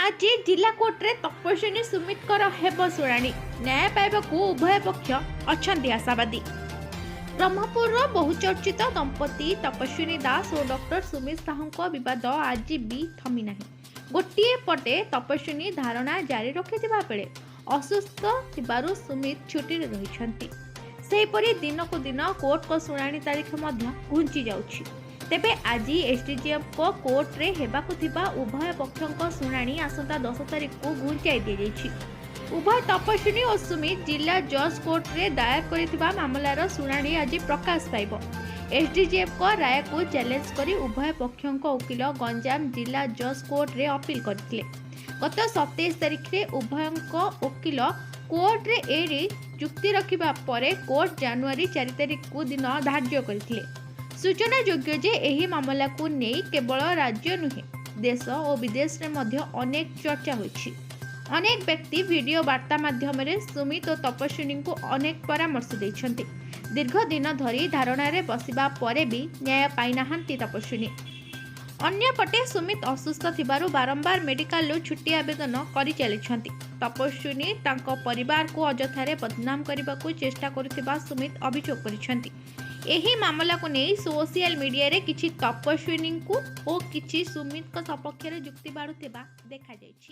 ଆଜି ଜିଲ୍ଲା କୋର୍ଟରେ ତପସ୍ୱିନୀ ସୁମିତଙ୍କର ହେବ ଶୁଣାଣି। ନ୍ୟାୟ ପାଇବାକୁ ଉଭୟ ପକ୍ଷ ଅଛନ୍ତି ଆଶାବାଦୀ। ବ୍ରହ୍ମପୁରର ବହୁଚର୍ଚ୍ଚିତ ଦମ୍ପତି ତପସ୍ୱିନୀ ଦାସ ଓ ଡକ୍ଟର ସୁମିତ ସାହୁଙ୍କ ବିବାଦ ଆଜି ବି ଥମିନାହିଁ। ଗୋଟିଏ ପଟେ ତପସ୍ୱିନୀ ଧାରଣା ଜାରି ରଖିଥିବା ବେଳେ ଅସୁସ୍ଥ ଥିବାରୁ ସୁମିତ ଛୁଟିରେ ରହିଛନ୍ତି। ସେହିପରି ଦିନକୁ ଦିନ କୋର୍ଟଙ୍କ ଶୁଣାଣି ତାରିଖ ମଧ୍ୟ ଘୁଞ୍ଚି ଯାଉଛି। ତେବେ ଆଜି ଏସ୍ଡିଜିଏମ୍ଙ୍କ କୋର୍ଟରେ ହେବାକୁ ଥିବା ଉଭୟ ପକ୍ଷଙ୍କ ଶୁଣାଣି ଆସନ୍ତା 10 ତାରିଖକୁ ଘୁଞ୍ଚାଇ ଦିଆଯାଇଛି। ଉଭୟ ତପସ୍ୱିନୀ ଓ ସୁମିତ ଜିଲ୍ଲା ଜଜ୍ କୋର୍ଟରେ ଦାୟର କରିଥିବା ମାମଲାର ଶୁଣାଣି ଆଜି ପ୍ରକାଶ ପାଇବ। ଏସ୍ଡିଜିଏମ୍ଙ୍କ ରାୟକୁ ଚ୍ୟାଲେଞ୍ଜ କରି ଉଭୟ ପକ୍ଷଙ୍କ ଓକିଲ ଗଞ୍ଜାମ ଜିଲ୍ଲା ଜଜ୍ କୋର୍ଟରେ ଅପିଲ କରିଥିଲେ। ଗତ 27 ତାରିଖରେ ଉଭୟଙ୍କ ଓକିଲ କୋର୍ଟରେ ଏନେଇ ଯୁକ୍ତି ରଖିବା ପରେ କୋର୍ଟ ଜାନୁଆରୀ 4 ତାରିଖକୁ ଦିନ ଧାର୍ଯ୍ୟ କରିଥିଲେ। ସୂଚନାଯୋଗ୍ୟ ଯେ ଏହି ମାମଲାକୁ ନେଇ କେବଳ ରାଜ୍ୟ ନୁହେଁ, ଦେଶ ଓ ବିଦେଶରେ ମଧ୍ୟ ଅନେକ ଚର୍ଚ୍ଚା ହୋଇଛି। ଅନେକ ବ୍ୟକ୍ତି ଭିଡିଓ ବାର୍ତ୍ତା ମାଧ୍ୟମରେ ସୁମିତ ଓ ତପସ୍ୱିନୀଙ୍କୁ ଅନେକ ପରାମର୍ଶ ଦେଇଛନ୍ତି। ଦୀର୍ଘ ଦିନ ଧରି ଧାରଣାରେ ବସିବା ପରେ ବି ନ୍ୟାୟ ପାଇନାହାନ୍ତି ତପସ୍ୱିନୀ। ଅନ୍ୟପଟେ ସୁମିତ ଅସୁସ୍ଥ ଥିବାରୁ ବାରମ୍ବାର ମେଡିକାଲରୁ ଛୁଟି ଆବେଦନ କରିଚାଲିଛନ୍ତି। ତପସ୍ୱିନୀ ତାଙ୍କ ପରିବାରକୁ ଅଯଥାରେ ବଦନାମ କରିବାକୁ ଚେଷ୍ଟା କରୁଥିବା ସୁମିତ ଅଭିଯୋଗ କରିଛନ୍ତି। ଏହି ମାମଲାକୁ ନେଇ ସୋସିଆଲ ମିଡିଆରେ କିଛି ତପସ୍ୱିନୀଙ୍କୁ ଓ କିଛି ସୁମିତଙ୍କ ସପକ୍ଷରେ ଯୁକ୍ତି ବାଢ଼ୁଥିବା ଦେଖାଯାଇଛି।